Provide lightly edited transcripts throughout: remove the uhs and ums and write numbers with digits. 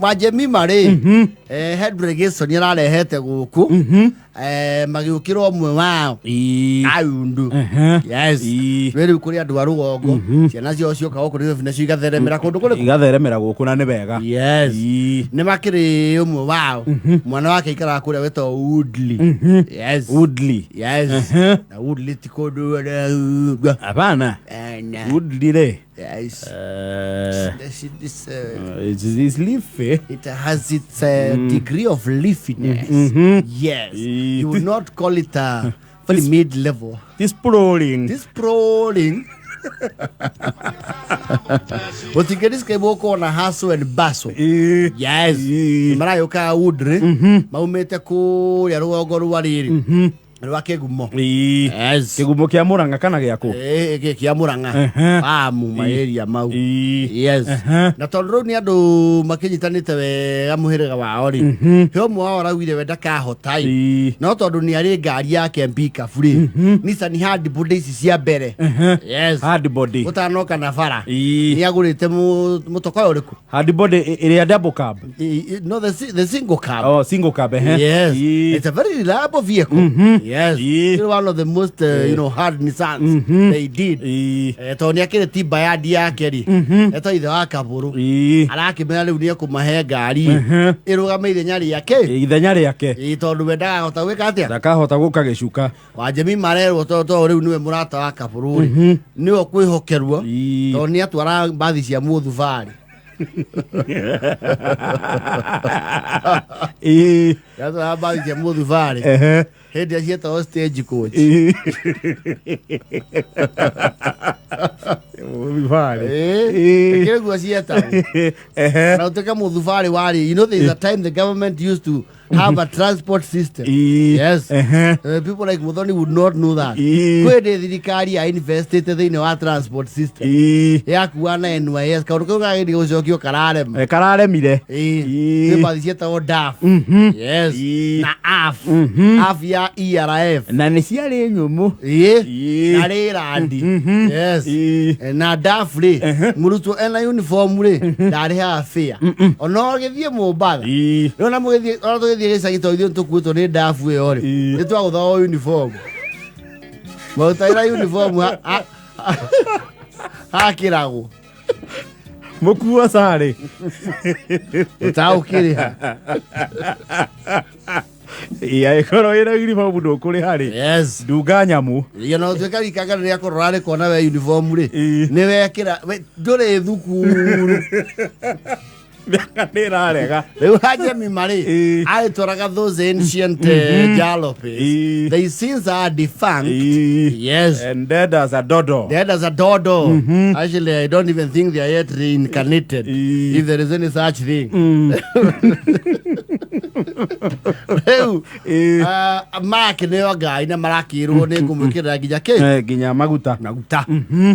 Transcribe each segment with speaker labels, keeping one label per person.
Speaker 1: Wanjemima rĩ, Henry Gibson ararehete gũkũ, magĩũkĩra ũmwe wao Kaundu. Yes. Rĩ rĩu kũrĩ andũ a rũgongo, ciana ciao cioka gũkũ Nairobi nacio igatheremera kũndũ kũrĩkũ?
Speaker 2: Igatheremera gũkũ na nĩ wega.
Speaker 1: Yes. Nĩ makĩrĩ ũmwe wao, mwana wake aikaraga kũrĩa wĩtagwo Woodley. Yes.
Speaker 2: Woodley.
Speaker 1: Yes. Na Woodley ti kũndũ.
Speaker 2: Hapana.
Speaker 1: Na.
Speaker 2: Woodley rĩ.
Speaker 1: Yes.
Speaker 2: It's leafy.
Speaker 1: It has its degree of leafiness. Yes. You would not call it a very mid level.
Speaker 2: This sprawling.
Speaker 1: This sprawling. Gũtingĩdescribe gũkorwo na hustle and bustle. Yes. Maragĩũkaga Woodley, maumĩte kũrĩa rũgongo rwa rĩrĩ rwa Kĩgumo. Yes.
Speaker 2: Kĩgumo kĩa Mũrang'a kana gĩakũ?
Speaker 1: Gĩkĩ kĩa Mũrang'a. Amu maĩria mau. Yes. Na tondũ rĩu nĩ andũ makĩnyitanĩte wega mũhĩrĩga wao rĩ, he ũmwe wao araugire we ndakahota ĩ, no tondũ nĩ arĩ ngari yake mbikabu rĩ, Nissan Hardbody ici cia mbere. Yes.
Speaker 2: Hard body.
Speaker 1: Ũtanoka na bara. Nĩ agũrĩte mũtokoyo ũrĩkũ?
Speaker 2: Hard body ĩrĩa double cab.
Speaker 1: No, the single cab.
Speaker 2: Oh, single cab.
Speaker 1: Yes. It's a very reliable vehicle. Yes. Still one of the most hard Nissans they did. Tondũ nĩ akĩrĩ timba yandi yake rĩ, etwo ithe wa Kabũrũ. Arakĩmera rĩu nĩ ekũmahe ngari ĩrũgame ithenya rĩake.
Speaker 2: Ithenya rĩake.
Speaker 1: Tondũ we ndakahota gwĩka atĩa?
Speaker 2: Ndakahota gũka gĩcuka.
Speaker 1: Wanjemi marerwo tondũ rĩu nĩwe mũrata wa Kabũrũ rĩ, nĩwe ũkwĩhokerwo tondũ nĩ atwara mbathi cia mũthubarĩ. Nĩ atwara mbathi cia mũthubarĩ hĩndĩ ĩrĩa cietagwo stage coach.
Speaker 2: Mũthubarĩ.
Speaker 1: Ĩĩ, guo cietagwo. Na ũtuĩke mũthubarĩ warĩ, there is a time the government used to have a transport system. Yes. People like Muthoni would not know that. Kwĩ hĩndĩ thirikari ya investite thĩinĩ wa transport system yakuwa na NYS, kaũndũ kau kagĩrĩire gũcokio kararema.
Speaker 2: Kararemire.
Speaker 1: Kwĩ mbathi cietagwo DAF. Yes. Na AF. AF ya ERF.
Speaker 2: Na nĩ ciarĩ nyũmũ.
Speaker 1: Na rĩrandi. Yes. Na DAF rĩ, mũrutwo ena uniform rĩ, ndarĩhaga fare ona ũgĩthiĩ Mombatha. Rĩu ona mũgĩthiĩ, ona tũgĩthiĩ gĩcagi, tondũ ithuĩ nĩtũkuĩtwo nĩ DAF ĩyo rĩ, nĩ twagũthagwo uniform, maũtaĩra uniform hakĩragwo.
Speaker 2: Mũkuo carĩ.
Speaker 1: Ũtaũkĩrĩha.
Speaker 2: Angĩkorwo wĩna uniform ndũkũrĩha rĩ.
Speaker 1: Yes.
Speaker 2: Ndunga nyamũ.
Speaker 1: Iyo na ũtuĩka rikanga rĩrĩa korwo rarĩkona we uniform rĩ, nĩ wekĩra ndũrĩ thukuru.
Speaker 2: Mĩaka nĩ ĩrarega.
Speaker 1: Rĩu Hajemi marĩ agĩtwaraga those ancient jalopies. They since are defunct. Yes.
Speaker 2: And dead as a dodo.
Speaker 1: Dead as a dodo. Actually, I don't even think they are yet reincarnated, if there is any such thing. Rĩu Mark nĩo ngai na marakĩrwo nĩ ngũmwĩkĩrĩra nginya kĩ?
Speaker 2: Nginya maguta.
Speaker 1: Maguta.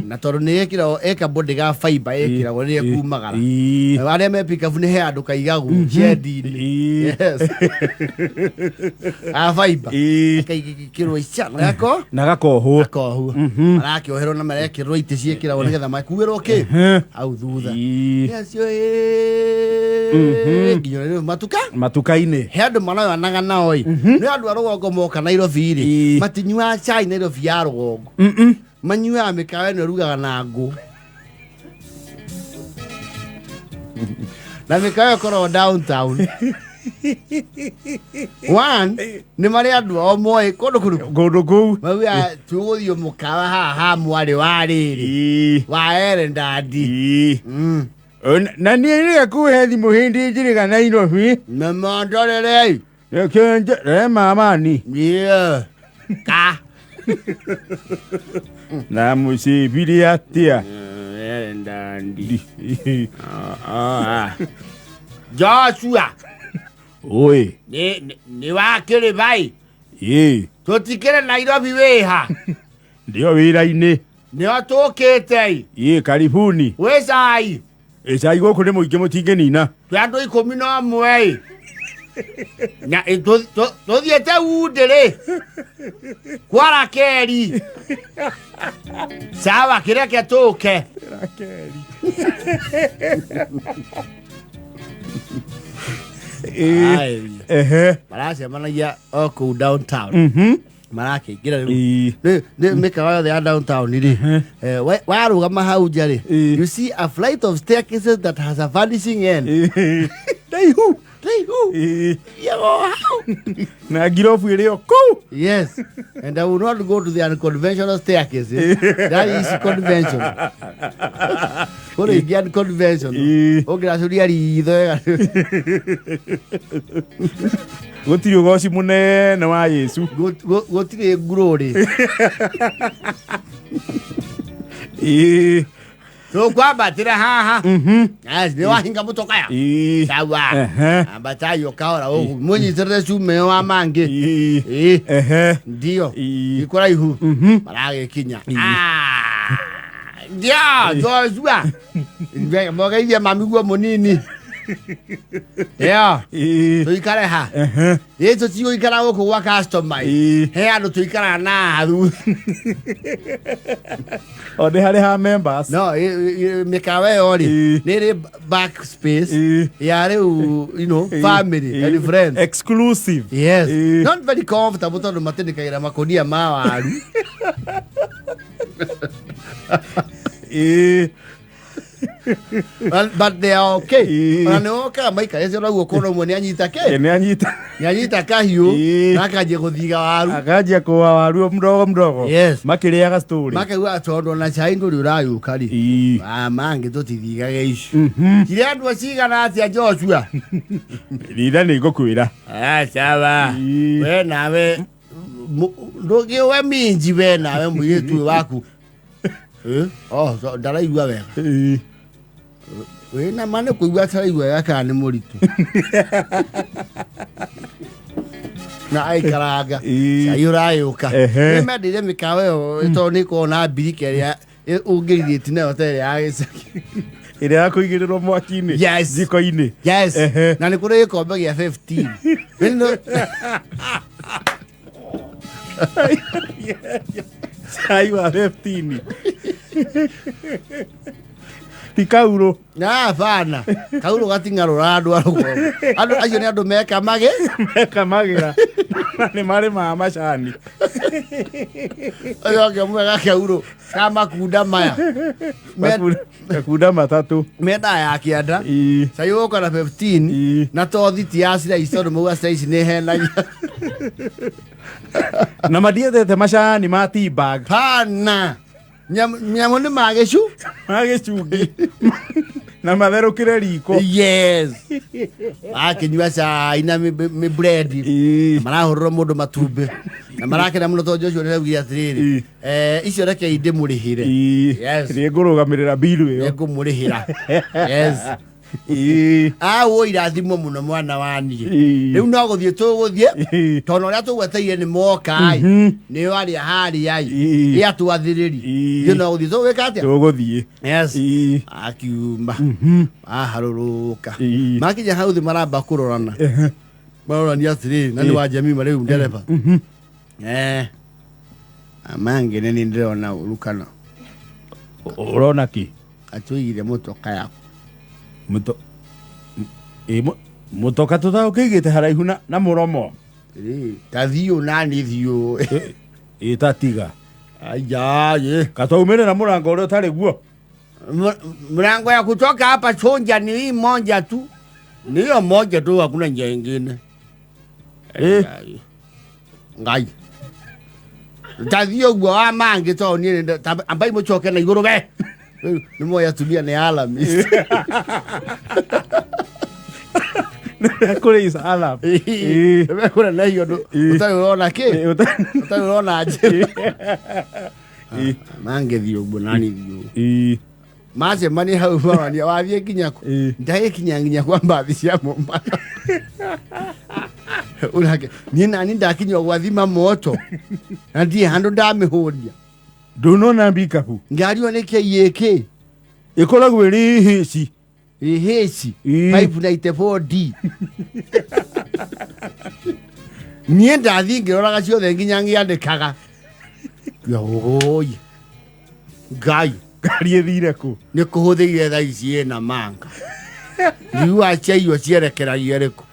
Speaker 1: Na tondũ nĩ ĩkĩragwo ĩka body ga fiber ĩkĩragwo rĩrĩa kumagara. Arĩa me pikabu nĩ he andũ kaigagwo cendi-inĩ. Yes. A fiber. Kaigĩkĩrwo ica na gako
Speaker 2: Na gakohwo.
Speaker 1: Gakohwo. Marakĩoherwo na marekĩrwo itĩ ciĩkĩragwo nĩgetha makuĩrwo kĩ? Hau thutha. Nĩ acio ĩ nginya rĩu matuka
Speaker 2: Matuka-inĩ.
Speaker 1: He andũ marayonaga nao ĩ, nĩ andũ a rũgongo moka Nairobi rĩ, matinyuaga cai Nairobi ya rũgongo, manyuaga mĩkawa ĩno ĩrugaga na ngũ, na mĩkawa ĩkoragwo downtown. One nĩ marĩ andũ ao moĩ kũndũ kũrĩkũ.
Speaker 2: Kũndũ kũu.
Speaker 1: Mauga tũgũthiĩ mũkawa haha ha mwarĩ wa rĩrĩ wa Erendandi.
Speaker 2: Na niĩ rĩrĩa kuhe thimũ hĩndĩ njĩrĩga Nairobi.
Speaker 1: Memondorerei.
Speaker 2: Reke re mamani.
Speaker 1: Yeah. Ka.
Speaker 2: Na mũcibiri atĩa?
Speaker 1: Erendandi. Joshua.
Speaker 2: Oi.
Speaker 1: Nĩ wakĩrĩ bai. Tũtikĩrĩ Nairobi wĩha.
Speaker 2: Ndio wĩra-inĩ.
Speaker 1: Nĩo tũkĩte.
Speaker 2: Ĩ, karibuni.
Speaker 1: Wĩ cai?
Speaker 2: Ĩ, cai gũkũ nĩ mũingĩ mũtingĩnina.
Speaker 1: Twĩ andũ 11 ĩ. Na ĩ, tũthiĩte Wundĩ rĩ. Kwa Rakeri. Sawa, kĩreke tũke.
Speaker 2: Rakeri.
Speaker 1: Ai.
Speaker 2: Ehe.
Speaker 1: Maracemanagia o kũu downtown. Marakĩingĩra rĩu.
Speaker 2: Ĩĩ.
Speaker 1: Nĩ mĩkawa yothe ya downtown rĩ, warũgama hau nja rĩ,
Speaker 2: Ĩĩ.
Speaker 1: you see a flight of staircases that has a vanishing end.
Speaker 2: Ĩĩ. Ndaihu.
Speaker 1: Ndaihu.
Speaker 2: Ĩĩ.
Speaker 1: Thiaga o hau.
Speaker 2: Na ngirobu ĩrĩ o kũu.
Speaker 1: Yes, and I will not go to the unconventional staircases. That is conventional. Kũrĩ ingĩ unconventional.
Speaker 2: Ĩĩ.
Speaker 1: Ũngĩracũria ritho wega.
Speaker 2: Gũtirĩ ũgoci mũnene wa Yesu.
Speaker 1: Gũtirĩ ngurũrĩ.
Speaker 2: Ĩĩ.
Speaker 1: Tũkwambatĩra haha. Yes, nĩ wahinga mũtokaya.
Speaker 2: Ĩĩ.
Speaker 1: Sawa.
Speaker 2: Ehe.
Speaker 1: Ambatayo kahora ũguo. Mũnyitĩrĩre cuma ĩyo wa mangĩ.
Speaker 2: Ĩĩ.
Speaker 1: Ĩĩ.
Speaker 2: Ehe.
Speaker 1: Ndio.
Speaker 2: Ĩĩ.
Speaker 1: Ikũraihu. Maragĩkinya. Ah. Ndio, Joshua. Mogeithie mami guo mũnini. Yeah.
Speaker 2: Ĩĩ.
Speaker 1: Tũikare ha.
Speaker 2: Ehe.
Speaker 1: Ĩ tũtigũikara gũkũ gwa customer.
Speaker 2: Ĩĩ.
Speaker 1: He andũ tũikaraga na haru.
Speaker 2: O nĩ harĩ ha members.
Speaker 1: No, mĩkawa ĩyo rĩ,
Speaker 2: Ĩĩ.
Speaker 1: nĩ ĩrĩ back space
Speaker 2: Ĩĩ.
Speaker 1: ya rĩu,
Speaker 2: Ĩĩ.
Speaker 1: family
Speaker 2: Ĩĩ.
Speaker 1: and friends.
Speaker 2: Exclusive.
Speaker 1: Yes.
Speaker 2: Ĩĩ.
Speaker 1: Not very comfortable tondũ matindĩkagĩra makũnia ma waru.
Speaker 2: Ĩĩ.
Speaker 1: But they are okay.
Speaker 2: Ĩĩ.
Speaker 1: Ona nĩ wokaga maikarĩte ũraguo kũndũ ũmwe nĩ anyita
Speaker 2: Ĩĩ,
Speaker 1: kĩ?
Speaker 2: nĩ anyita.
Speaker 1: Nĩ anyita kahiũ
Speaker 2: Ĩĩ.
Speaker 1: na akanjia gũthiga waru.
Speaker 2: Akanjia kũa waru mdogo mdogo.
Speaker 1: Yes.
Speaker 2: Makĩrĩaga story.
Speaker 1: Makaigua tondũ ona cai ndũrĩ ũrayũka rĩ.
Speaker 2: Ĩĩ.
Speaker 1: Ah, mangĩ tũtithigaga ici. Cirĩ andũ cigana atĩa Joshua?
Speaker 2: Ritha nĩ ngũkwĩra.
Speaker 1: Ah, sawa.
Speaker 2: Ĩĩ.
Speaker 1: We nawe ndũngĩũwe minji we nawe mũirĩtu ũyũ waku. Eh? Oh, so, ndaraigua wega.
Speaker 2: Ĩĩ.
Speaker 1: Wĩna ma nĩ kũigua ataraigua wega kana nĩ mũritũ. Na aikaranga.
Speaker 2: Ĩĩ.
Speaker 1: Cai ũrayũka.
Speaker 2: Ehe.
Speaker 1: Nĩ mendire mĩkawa ĩyo tondũ nĩ ĩkoragwo na mbirika ĩrĩa ũngĩrirĩti nayo ta ĩrĩa ya gĩcagi.
Speaker 2: Ĩrĩa ya kũigĩrĩrwo mwaki-inĩ.
Speaker 1: Yes.
Speaker 2: Jiko-inĩ.
Speaker 1: Yes.
Speaker 2: Ehe.
Speaker 1: Na nĩ kũrĩ gĩkombe gĩa 15.
Speaker 2: Cai wa 15. Ti kaurũ.
Speaker 1: Na bana. Kaurũ gating'arũra andũ a rũgongo. Andũ acio nĩ andũ mekamage.
Speaker 2: Mekamagĩra. Na nĩ marĩmaga macani.
Speaker 1: Ũcio ũngĩ mwega kaurũ ka makunda maya.
Speaker 2: Makunda matatũ.
Speaker 1: Mendaga ya kĩanda.
Speaker 2: Ĩĩ.
Speaker 1: Cai ũgũka na 15.
Speaker 2: Ĩĩ.
Speaker 1: Na tothi ti ya slice tondũ mauga slice nĩ henagia.
Speaker 2: Na matiendete macani ma tea bag.
Speaker 1: Pana. Nyamũ nĩ ma gĩcu.
Speaker 2: Ma gĩcungi. Na matherũkĩre riko.
Speaker 1: Yes. Akĩnyua cai na mĩbrendi.
Speaker 2: Ĩĩ.
Speaker 1: Marahũrĩrwo mũndũ matumbĩ. Na marakena mũno tondũ Joshua nĩaraugire atĩrĩrĩ,
Speaker 2: Ĩĩ.
Speaker 1: icio rekei ndĩmũrĩhĩre.
Speaker 2: Ĩĩ.
Speaker 1: Yes.
Speaker 2: Nĩ ngũrũgamĩrĩra bill ĩyo.
Speaker 1: Nĩngũmũrĩhĩra. Yes.
Speaker 2: Ĩĩ.
Speaker 1: Awo irathimwo mũno mwana wa niĩ.
Speaker 2: Ĩĩ.
Speaker 1: Rĩu no gũthiĩ tũgũthiĩ
Speaker 2: Ĩĩ.
Speaker 1: tondũ ũrĩa tũgweteire nĩ moka ĩ nĩo arĩa harĩa ĩ
Speaker 2: Ĩĩ.
Speaker 1: ĩ atwathĩrĩri.
Speaker 2: Ĩĩ.
Speaker 1: Ithuĩ no gũthiĩ tũgwĩka atĩa?
Speaker 2: Tũgũthiĩ.
Speaker 1: Yes.
Speaker 2: Ĩĩ.
Speaker 1: Akiuma aharũrũka
Speaker 2: Ĩĩ.
Speaker 1: makinya hau thĩ maramba kũrorana marorania atĩrĩrĩ na nĩ wa Jemima rĩu ndereba mangĩ nĩ niĩ ndĩrona ũru kana
Speaker 2: Ũrona kĩ?
Speaker 1: atũigire mũtoka yaku
Speaker 2: Mũtoka tũtaũkĩigĩte haraihu na mũromo.
Speaker 1: Ĩĩ, ta thiũ nani thiũ
Speaker 2: Ĩ tatiga.
Speaker 1: aijaye
Speaker 2: Kataumĩrĩra mũrango ũrĩa ũtarĩ guo.
Speaker 1: Mlango ya kutoka hapa Chonja ni hii moja tu, ni hiyo moja tu, hakuna njia ingine.
Speaker 2: Ĩ.
Speaker 1: Ngai tathiĩ ũguo wa mangĩ tondũ niĩ ambai mũcoke na igũrũ we. Rĩu nĩ moĩ atumia nĩ alarmist.
Speaker 2: Kũrĩ is alarm. Ĩ.
Speaker 1: Nĩmekũrĩ na hiyo ũtarĩ ũrona kĩ
Speaker 2: Ĩ,
Speaker 1: ũtarĩ ũrona njĩra.
Speaker 2: Ĩ.
Speaker 1: Mangĩthiĩ ũguo nani thiĩ ũguo.
Speaker 2: Ĩ.
Speaker 1: Macemania hau marania wathiĩ nginya kũ?
Speaker 2: Ĩ.
Speaker 1: Ndagĩkinya nginya kwa mbathi cia Mombasa. Ũrake niĩ nani ndakinya gwathima moto na ndirĩ handũ ndamĩhũnia.
Speaker 2: Ndũnona mbikabu.
Speaker 1: Ngari ĩyo nĩ KAK.
Speaker 2: Ĩkoragwo ĩrĩ hĩci.
Speaker 1: Ĩhĩci
Speaker 2: Ĩ.
Speaker 1: 594D. Niĩ ndathiĩ ngĩroraga ciothe nginya ngĩandĩkaga. Yoi. Ngai
Speaker 2: Ngari ĩthire kũ?
Speaker 1: nĩ kũhũthĩire thaa ici ĩna manga. Ndiuga ciaiywo cierekeragia rĩkũ?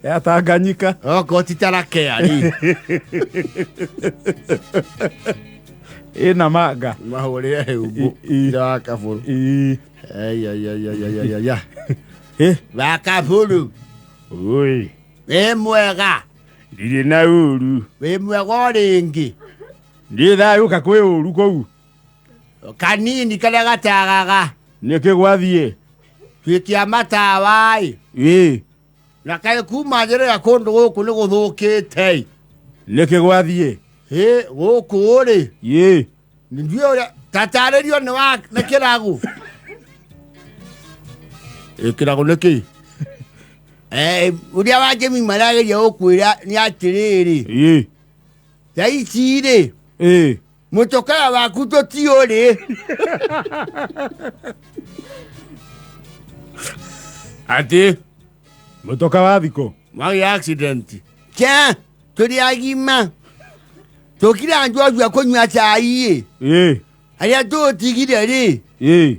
Speaker 2: Ya Tanganyika.
Speaker 1: Okorwo ti tarakea rĩ.
Speaker 2: Ĩna manga.
Speaker 1: Mahũrĩre hĩumbu.
Speaker 2: I-
Speaker 1: Wa kabũrũ.
Speaker 2: Ĩ.
Speaker 1: Ayayayayayaya.
Speaker 2: Ĩ.
Speaker 1: Wa kabũrũ.
Speaker 2: Oi.
Speaker 1: Wĩ mwega.
Speaker 2: Ndirĩ na ũru.
Speaker 1: Wĩ mwega o rĩngĩ.
Speaker 2: Ndiĩ thayũ ka kwĩ ũru kũu.
Speaker 1: Kanini karĩa gatagaga.
Speaker 2: Nĩkĩ gwathiĩ?
Speaker 1: Twĩkia matawa ĩ.
Speaker 2: Ĩ.
Speaker 1: Na kaĩ kuma njĩrĩra kũndũ gũkũ nĩ gũthũkĩte ĩ.
Speaker 2: Nĩkĩ gwathiĩ?
Speaker 1: Ĩ gũkũ rĩ.
Speaker 2: Ĩ.
Speaker 1: Ndiũĩ ũrĩa tatarĩrio nĩ wa nĩ kĩragu. Ĩ kĩragu nĩ kĩ? Eh, ũrĩa wa Jemi marageria gũkwĩra nĩ atĩrĩrĩ.
Speaker 2: Ĩ.
Speaker 1: Thaa ici rĩ.
Speaker 2: Ĩ.
Speaker 1: Mũtũkara waku tũtiũrĩ. Atĩ
Speaker 2: Mũtoka wa thikũ.
Speaker 1: wagĩa accident. Kĩa tũrĩ agima. Tũkire andũ acio a kũnyua cai ĩ.
Speaker 2: Ĩ.
Speaker 1: Arĩa tũtigire rĩ.
Speaker 2: Ĩ.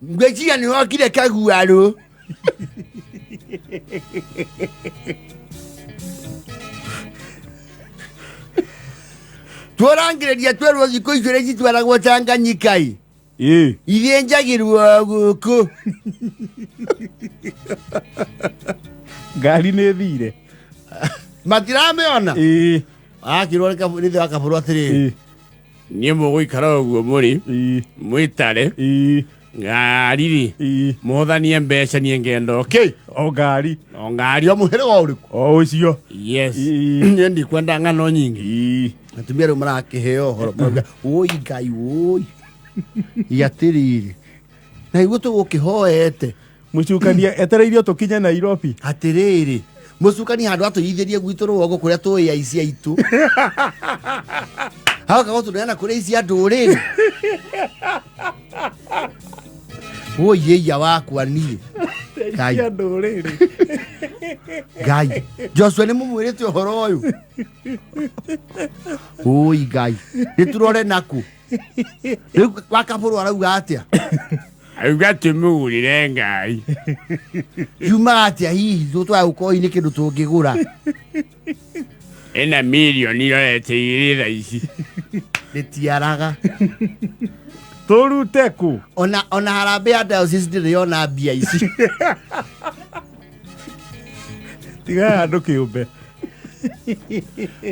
Speaker 1: Ngwĩciria nĩ wokire kaguarũ. Tũrangĩrĩria twerwo thikũ icio ũrĩa citwaragwo Tanganyika ĩ.
Speaker 2: Ĩ.
Speaker 1: Ithĩnjagĩrwo gũkũ.
Speaker 2: Ngari nĩ thire.
Speaker 1: Matiramĩona.
Speaker 2: Ĩ.
Speaker 1: Akĩrwo nĩ ithe wa kabũrũ atĩrĩrĩ.
Speaker 2: Ĩ.
Speaker 3: Niĩ mũgũikara ũguo mũrĩ
Speaker 2: Ĩ.
Speaker 3: mwĩtare
Speaker 2: Ĩ.
Speaker 3: ngari rĩ
Speaker 2: Ĩ.
Speaker 3: mũhũthanie mbeca niĩ ngenda okay
Speaker 2: O ngari.
Speaker 3: o ngari
Speaker 1: O mũhĩrĩga ũrĩkũ?
Speaker 2: O ũcio.
Speaker 3: Yes.
Speaker 2: Ĩ.
Speaker 1: Niĩ ndikwenda ng'ano nyingĩ.
Speaker 2: Ĩ.
Speaker 1: Atumia rĩu marakĩheo ũhoro marauga ũi Ngai ũi. Atĩrĩrĩ. Na iguo tũgũkĩhoete.
Speaker 2: Mũcukania etereirio tũkinye Nairobi.
Speaker 1: Atĩrĩrĩ. Mũcukani handũ atũiyithĩrie gwitũ rũgongo kũrĩa tũĩ aici aitũ. Agoka gũtũneana kũrĩ ici a ndũrĩrĩ. Woi ĩiya wakwa niĩ. Ngai.
Speaker 2: Cia ndũrĩrĩ.
Speaker 1: Ngai. Joshua nĩ mũmwĩrĩte ũhoro ũyũ. Oi Ngai. Nĩ tũrore naku. Rĩu wakabũrũ arauga atĩa?
Speaker 3: Auga tũmũgũrĩre ngari.
Speaker 1: Yumaga atĩa hihi tũtwae gũkorwo nĩ kĩndũ tũngĩgũra.
Speaker 3: Ĩna mirioni irorete igĩrĩ thaa ici.
Speaker 1: Rĩtiaraga.
Speaker 2: Tũrute kũ?
Speaker 1: Ona harambee ya diocese ndĩrĩ yona mbia ici.
Speaker 2: Tiga andũ kĩũmbe.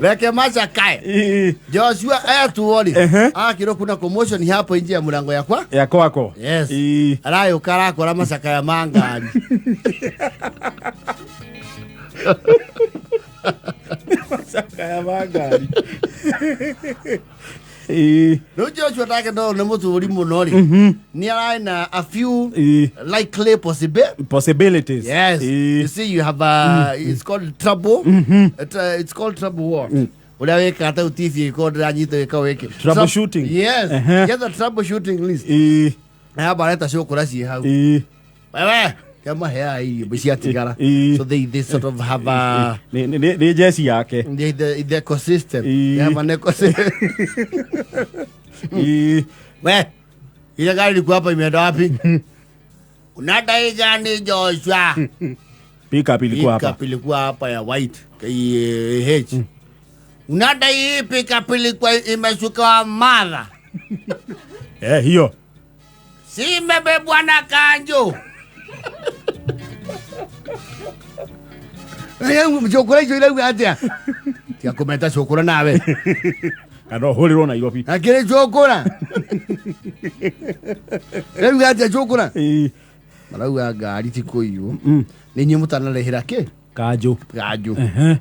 Speaker 1: Reke macakae.
Speaker 2: Ĩ.
Speaker 1: Joshua etwo rĩ.
Speaker 2: Ehe.
Speaker 1: Akĩrwo kuna commotion hapo nje ya mlango yakwa.
Speaker 2: Ya kwako.
Speaker 1: Yes.
Speaker 2: Ĩ.
Speaker 1: Arayũka arakora macakaya ma ngari.
Speaker 2: Macakaya ma ngari. Ĩ.
Speaker 1: Rĩu Joshua ndake no nĩ mũtũri mũno rĩ. Nĩ ararĩ na a few
Speaker 2: Ĩ.
Speaker 1: likely possible
Speaker 2: Possibilities.
Speaker 1: Yes.
Speaker 2: Ĩ.
Speaker 1: You see, you have a. It's called trouble. It's called trouble war. Ũrĩa wĩkaga ta TV ĩkorwo ndĩranyita wĩka wĩke.
Speaker 2: Troubleshooting.
Speaker 1: Yes.
Speaker 2: Ehe.
Speaker 1: Get the troubleshooting list.
Speaker 2: Ĩ.
Speaker 1: Na bareta cũkũra ciĩ hau.
Speaker 2: Ĩ.
Speaker 1: Wewe. Kĩamaheaga irio ciatigara.
Speaker 2: Ĩ.
Speaker 1: So they sort of have a
Speaker 2: Nĩ njeci yake.
Speaker 1: the ecosystem.
Speaker 2: Ĩ.
Speaker 1: They have an ecosystem.
Speaker 2: Ĩ.
Speaker 1: We. Ile gari ilikuwa hapa imeenda wapi? Unadai gani Joshua?
Speaker 2: Pickup ilikuwa hapa.
Speaker 1: Pickup ilikuwa hapa ya white KH. Unadai hii pickup ilikuwa imeshuka mara.
Speaker 2: Eh, hiyo.
Speaker 1: Si imebebwa na kanjo. Cũkũra icio irauga atĩa? Tiga kũmeta cũkũra nawe.
Speaker 2: Kana ũhũrĩrwo Nairobi.
Speaker 1: Akĩrĩ cũkũra. Irauga atĩa cũkũra?
Speaker 2: Ĩ.
Speaker 1: Marauga ngari ti kũiywo. Nĩ inyuĩ mũtanarĩhĩra kĩ?
Speaker 2: Kanjũ.
Speaker 1: Kanjũ.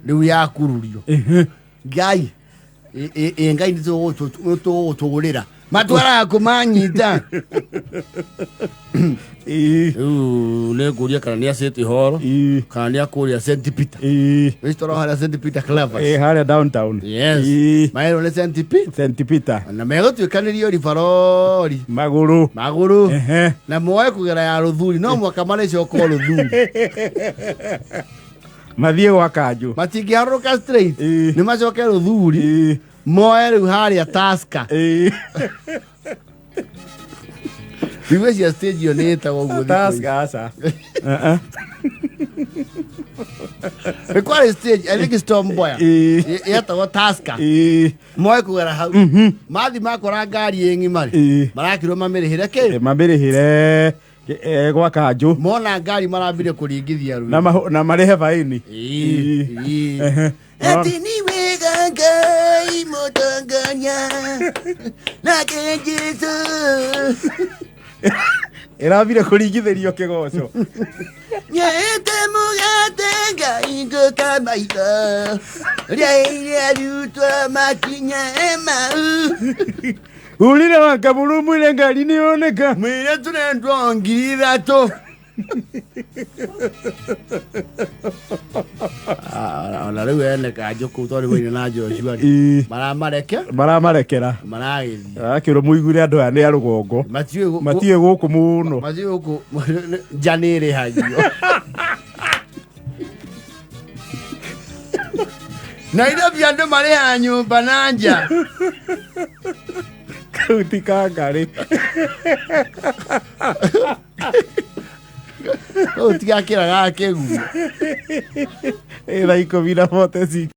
Speaker 1: Rĩu yakururio. Ngai. Ĩ Ngai nĩ tũgũtũgũrĩra. Matwaraga kũmanyita.
Speaker 2: Ĩ.
Speaker 1: Rĩu nĩ ngũria kana nĩ acĩte horo
Speaker 2: Ĩ.
Speaker 1: kana nĩ akũria St Peter.
Speaker 2: Ĩ.
Speaker 1: Wĩcitoro harĩa St Peter Clavers.
Speaker 2: Ĩ harĩa downtown.
Speaker 1: Yes.
Speaker 2: Ĩ.
Speaker 1: Maerwo nĩ St Peter.
Speaker 2: St Peter.
Speaker 1: Na megũtuĩkanĩrio ribarori
Speaker 2: Magũrũ.
Speaker 1: magũrũ
Speaker 2: Ehe.
Speaker 1: na moe kũgera ya rũthuri no mwaka marĩcoka o rũthuri.
Speaker 2: Mathiĩ gwa kanjũ.
Speaker 1: Matingĩharũrũka straight.
Speaker 2: Ĩ.
Speaker 1: Nĩ macoke rũthuri
Speaker 2: Ĩ.
Speaker 1: moe rĩu harĩa Tusker.
Speaker 2: Ĩ.
Speaker 1: Ndigwĩciria stage ĩyo nĩ ĩtagwo ũguo thikũ ici.
Speaker 2: Tusker aca.
Speaker 1: Nĩ kwarĩ stage, I think it's Tom Mboya.
Speaker 2: Ĩĩ.
Speaker 1: Yetagwo Tusker.
Speaker 2: Ĩĩ.
Speaker 1: Moe kũgera hau. Mathi makora ngari ĩ ng'ima rĩ.
Speaker 2: Ĩĩ.
Speaker 1: Marakĩrwo mamĩrĩhĩre kĩ?
Speaker 2: Mamĩrĩhĩre gwa kanjũ.
Speaker 1: Mona ngari marambire kũringithia
Speaker 2: Na
Speaker 1: rwĩmbo.
Speaker 2: na marĩhe baini.
Speaker 1: Ĩĩ, ĩĩ.
Speaker 2: Ehe.
Speaker 1: Atĩ nĩ wega Ngai mũtongoria nake Jesũ.
Speaker 2: Ĩrambire kũringithĩrio kĩgoco.
Speaker 1: Nyaete mũgate Ngai ngũka maitho rĩaire arutwo makinya Emau.
Speaker 2: Urire wa kaburu mwire ngari nĩ yoneka.
Speaker 1: Mwĩre tũrendwo 3,000. Ah, ona rĩu ene kanjũ kũu tondũ waine na Joshua rĩ,
Speaker 2: Ĩĩ.
Speaker 1: maramareke
Speaker 2: Maramarekera.
Speaker 1: maragĩthiĩ
Speaker 2: Arakĩrwo mũiguire andũ aya nĩ a rũgongo.
Speaker 1: matiũĩ
Speaker 2: Matiĩ gũkũ mũno.
Speaker 1: matiũĩ gũkũ nja nĩ ĩrĩhagio. Nairobi andũ marĩhaga nyũmba na nja.
Speaker 2: Kau ti kangarĩ.
Speaker 1: Kau tigakĩra gakĩguo.
Speaker 2: Ĩ thaa 10:46.